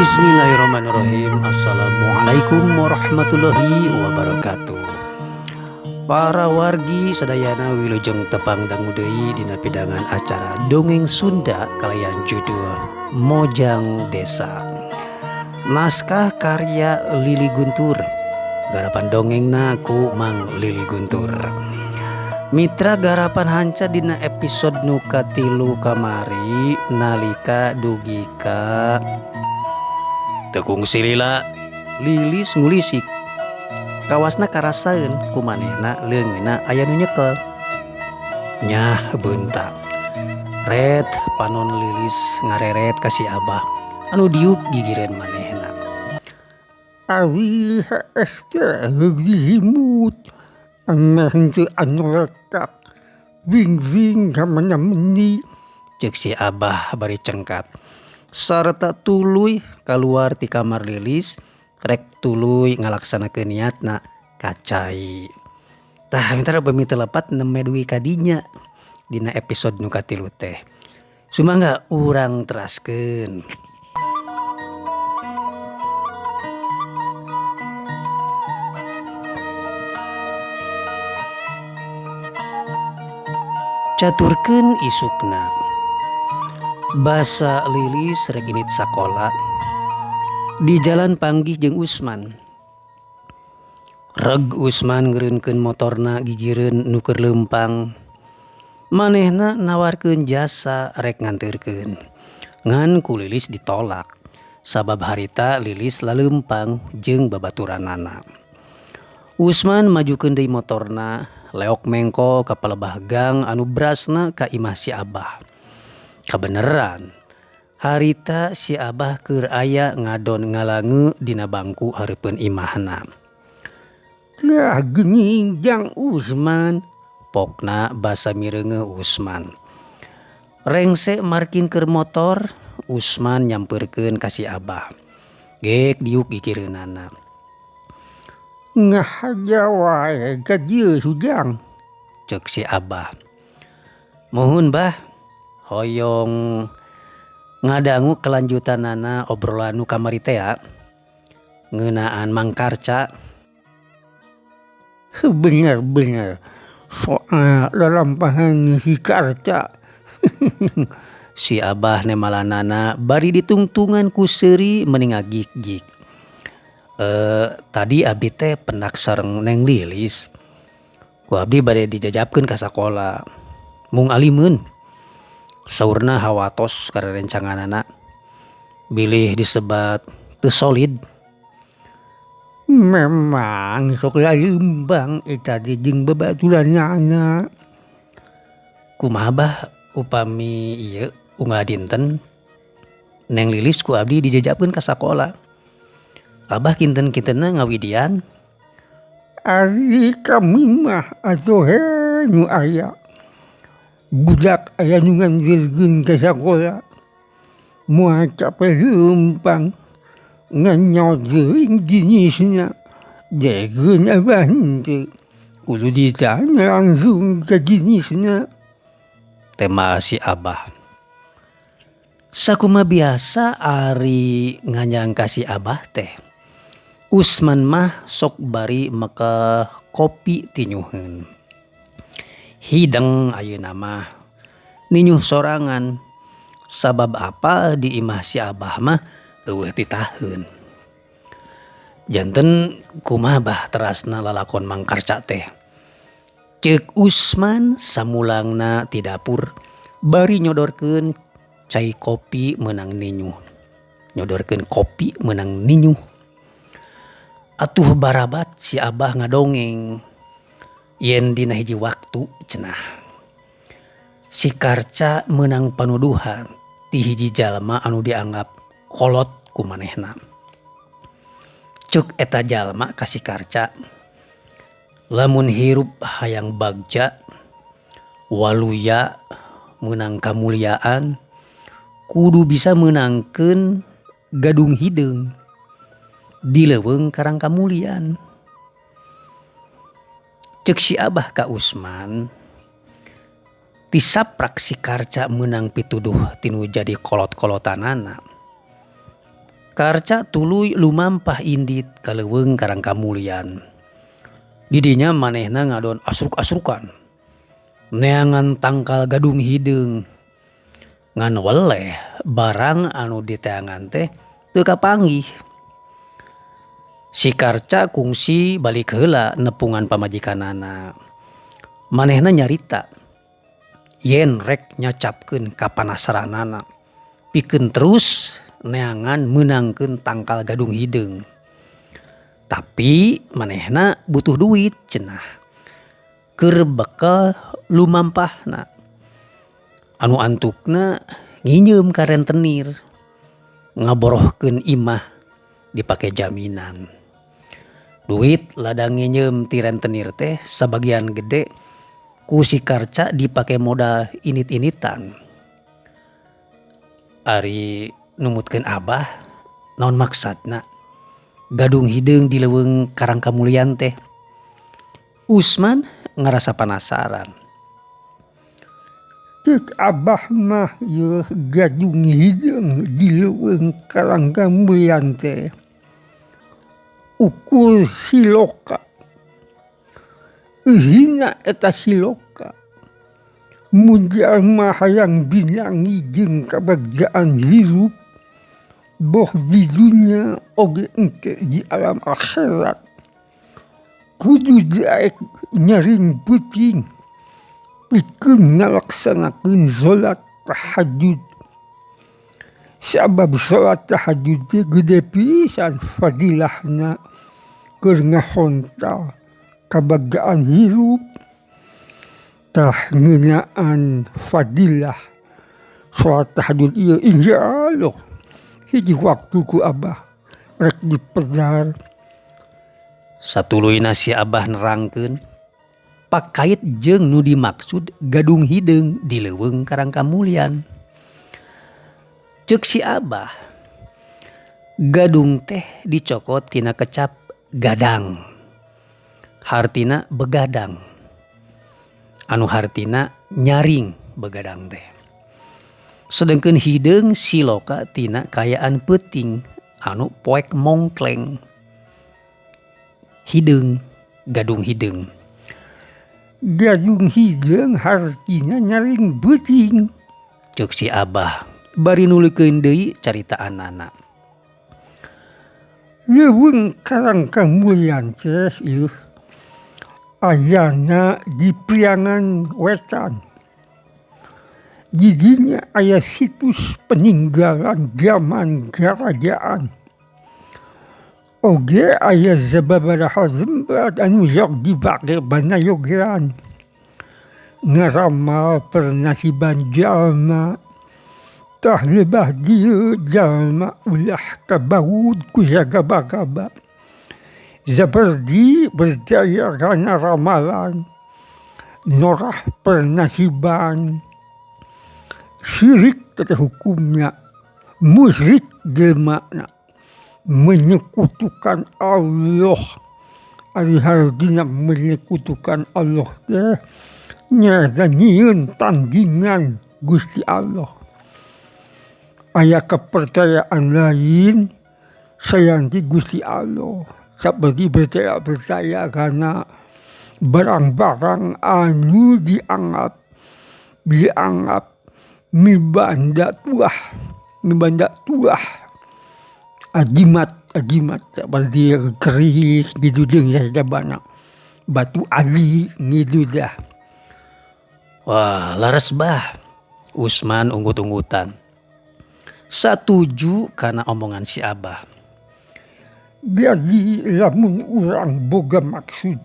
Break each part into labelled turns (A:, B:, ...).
A: Bismillahirrahmanirrahim. Assalamualaikum warahmatullahi wabarakatuh. Para wargi sadayana wilujeng tepang dangu deui dina pidangan acara Dongeng Sunda kalayan judul Mojang Desa. Naskah karya Lili Guntur. Garapan dongengna ku Mang Lili Guntur. Mitra garapan hanca dina episode nu katilu kamari nalika dugi ka teu kungsi lila Lilis ngulisik. Kawasna karasaeun ku manehna leungeunna aya nu nyekel. Nyah beunta. Ret panon Lilis ngareret ka si Abah anu diuk gigireun manehna.
B: Awi hees teh dihimut ameh henteu anu letak wing-wing ka mana-meni
A: ceuk si Abah bari cengkat. Sarta tuluy kaluar ti kamar Lilis rek tuluy ngalaksanakeun niatna ka cai. Tah mitra upami teu lepat nembe dugi ka dinya dina episode nu katilu teh. Sumangga urang teraskeun. Caturkeun isukna. Basa Lilis rek indit sakola di jalan panggih jeung Usman. Reg Usman ngeureunkeun motorna gigireun nu keur leumpang. Manehna nawarkeun jasa rek nganteurkeun. Ngan ku Lilis ditolak sabab harita Lilis laleumpang jeung babaturanana. Usman majukeun deui motorna leok mengko ka palebah gang anu brasna ka imah si Abah. Kabeneran harita si Abah keur aya ngadon ngalange dina bangku hareupeun imahna.
B: Lah geuning jang Usman,
A: pokna basa mireunge Usman. Rengse markin keur motor, Usman nyampeurkeun ka si Abah. Gek diuk gigireunana.
B: Ngahaja wae ka dieu sujang,
A: ceuk si Abah. Muhun bah, hoyong ngadangu kelanjutanana obrolan nu kamari teh ngeunaan Mang Karca.
B: Bener-bener soal lalampahan si Karca.
A: Si Abah nemalanana bari ditungtungan ku seuri meni ngagik-gik. Tadi abdi teh pendak sareng Neng Lilis. Ku abdi bade dijajabkeun ka sakola. Mung alimeun. Saurna hawatos kana rencanganana. Bilih disebat teu solid.
B: Memang sok laleumbang eta teh jeung babaturanana.
A: Kumaha bah upami ieu unggal dinten Neng Lilis ku abdi dijajabkeun ka sakola. Abah kinten-kintenna ngawidian.
B: Ari kami mah atuh he nu aya. Budak aya nu nganjurkeun ka sakola. Moal capek leumpang ngan nyaot teuing jinisna. Degeun abah henteu. Kudu ditanya langsung ka jinisna.
A: Tema si Abah. Sakumaha biasa ari nganyang ka si Abah teh. Usman mah sok bari mekeh kopi tinyuheun. Hideng ayeuna mah ninyuh sorangan sabab apa di imah si Abah mah eueuh titaheun. Janten kumaha bah terasna lalakon Mang Karca teh. Ceuk Usman samulangna ti dapur bari nyodorkeun cai kopi meunang ninyuh. Nyodorkeun kopi meunang ninyuh. Atuh barabat si Abah ngadongeng. Yen dina hiji waktu cenah. Si Karca meunang panuduhan ti hiji jalma anu dianggap kolot ku manehna. Ceuk eta jalma ka si Karca, lamun hirup hayang bagja, waluya meunang kamuliaan, kudu bisa meunangkeun gadung hideung di leuweung Karang Kamulian. Ceuk si Abah ka Usman, tisaprak si Karca meunang pituduh tinu jadi kolot-kolotanana. Karca tuluy lumampah indit ka Leuweung Karangkamulyan. Di dinya manehna ngadon asruk-asrukan neangan tangkal gadung hideung ngan weleh barang anu diteangan teh teu kapanggih. Si Karca kungsi balik heula nepungan pamajikanana. Manehna nyarita yen rek nyacapkeun kapanasaranana pikeun terus neangan meunangkeun tangkal gadung hideung. Tapi manehna butuh duit cenah keur bekel lumampahna. Anu antukna nginjeum ka rentenir ngaborohkeun imah dipake jaminan. Duit ladang nginjeum ti rentenir teh sabagian gede ku si Karca dipake modal init-initan. Ari numutkeun Abah naon maksudna gadung hideung di Leuweung Karangkamulyan teh? Usman ngarasa panasaran.
B: Cek Abah mah yeuh gadung hideung di Leuweung Karangkamulyan teh ukur siloka. Hina eta siloka. Mun jalma hayang binangi jeung kabagjaan hirup boh di dunya oge engke di alam akhirat kudu daek nyaring peuting pikeun ngalaksanakeun salat tahajud. Sabab salat tahajud teh gede pisan fadilahna keur ngahontal kabagjaan hirup. Tah ngeunaan fadilah salat tahajud ieu insyaallah hiji waktu ku Abah rek dipedar.
A: Satuluyna si Abah nerangkeun pakait jeung nu dimaksud gadung hideung di Leuweung Karangkamulyan. Ceuk si Abah, gadung teh dicokot tina kecap gadang, hartina begadang, anu hartina nyaring begadang teh. Sedengkeun hideung siloka tina kaayaan peuting anu poek mongkleng. Hideung, gadung hideung.
B: Gadung hideung hartina nyaring beuting.
A: Ceuk si Abah bari nuluykeun deui caritaanana.
B: Leuweung Karangkamulyan teh ieu ayana di Priangan Wetan. Di dinya aya situs peninggalan zaman kerajaan. Oge aya sababaraha tempat anu sok dipake banayogean ngaramal pernasiban jalma. Tah lebah dieu jalma ulah kabaud ku sagaba-gaba. Saperti percaya kana ramalan, norah pernasiban, syirik teh hukumna, musyrik jelmana, menyekutukan Allah. Ari hartina menyekutukan Allah teh nyaeta nyieun tandingan Gusti Allah. Aya kepercayaan lain selain ti Gusti Allah. Seperti percaya-percaya karena barang-barang anu dianggap mibanda tuah, ajimat seperti keris gitu jeung sajabana batu ali gitu dah.
A: Wah, leres bah. Usman unggut-unggutan. Satuju kana omongan si Abah.
B: Jadi lamun urang boga maksud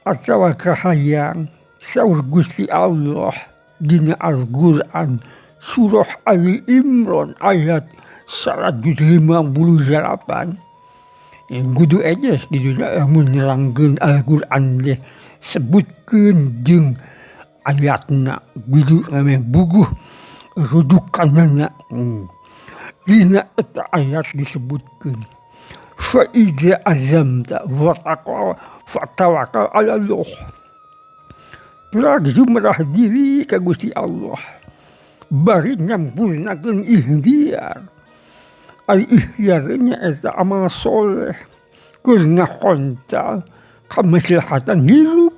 B: atawa kahayang saur Gusti Allah dina Al-Qur'an surah Ali Imran ayat 158. Kudu ejes gitu lamun nerangkeun Al-Qur'an teh sebutkeun jeung ayatna kudu ngameh buguh rujukanana. Dina eta ayat disebutkeun fa iza azamta fatawakal 'ala Allah. Prak jumerah diri ka Gusti Allah bari nyampurnakeun ikhtiar. Ari ikhtiar nyaeta amal soleh keur ngakoncal kamaslahatan hirup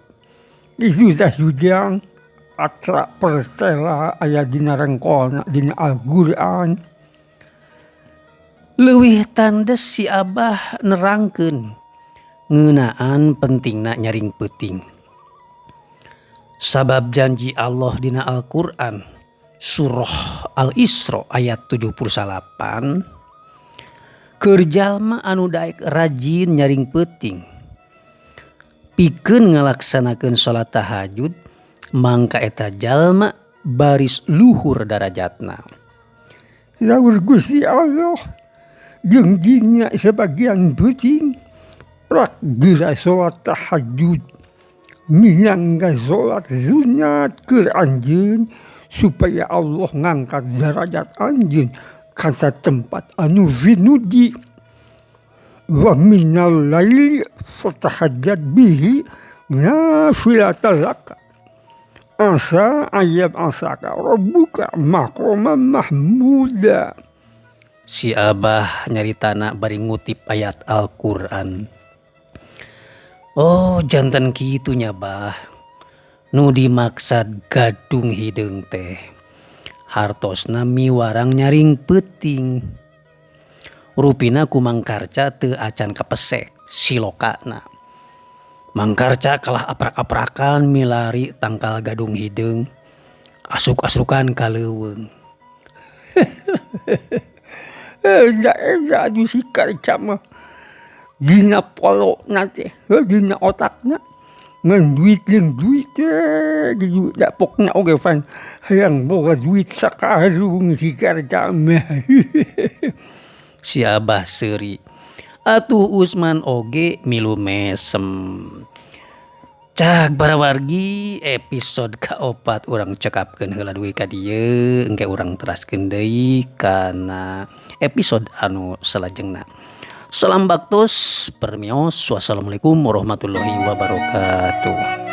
B: kitu tah ujang atra pertela aya dina rengkolna dina Al-Qur'an.
A: Leuwih tandes si Abah nerangkeun ngeunaan pentingna nyaring peuting. Sabab janji Allah dina Al-Qur'an surah Al-Isra ayat 79 keur jalma anu daek rajin nyaring peuting pikeun ngalaksanakeun salat tahajud mangka eta jalma baris luhur darajatna.
B: Saur Gusti Allah jeung dina sabagian peuting prak geura salat tahajud minangka salat sunat keur anjeun supaya Allah ngangkat darajat anjeun ka tempat anu vinudi wa minal laili fatahajjad bihi nafilatan laka asa ayyab'atsaka rabbuka maqaman mahmuda.
A: Si Abah nyaritana bari ngutip ayat Al-Qur'an. Oh janten kitu nya Bah. Nu dimaksad gadung hideung teh hartosna miwarang nyaring peuting. Rupina ku Mang Karca teu acan kapesek silokana. Mang Karca kalah aprak-aprakan milari tangkal gadung hideung asuk-asukan ka leuweung.
B: Eza eza atuh si Karca mah dina polona teh dina otakna ngan duit jeung duit we kitu da pokna oge pan hayang boga duit sakarung si Karca mah.
A: Si Abah seuri atuh Usman oge milu mesem. Cag barawargi episode kaopat urang cekapkeun heula dugi ka dieu engke urang teraskeun deui kana episode anu salajengna. Salam baktos permios wassalamualaikum warahmatullahi wabarakatuh.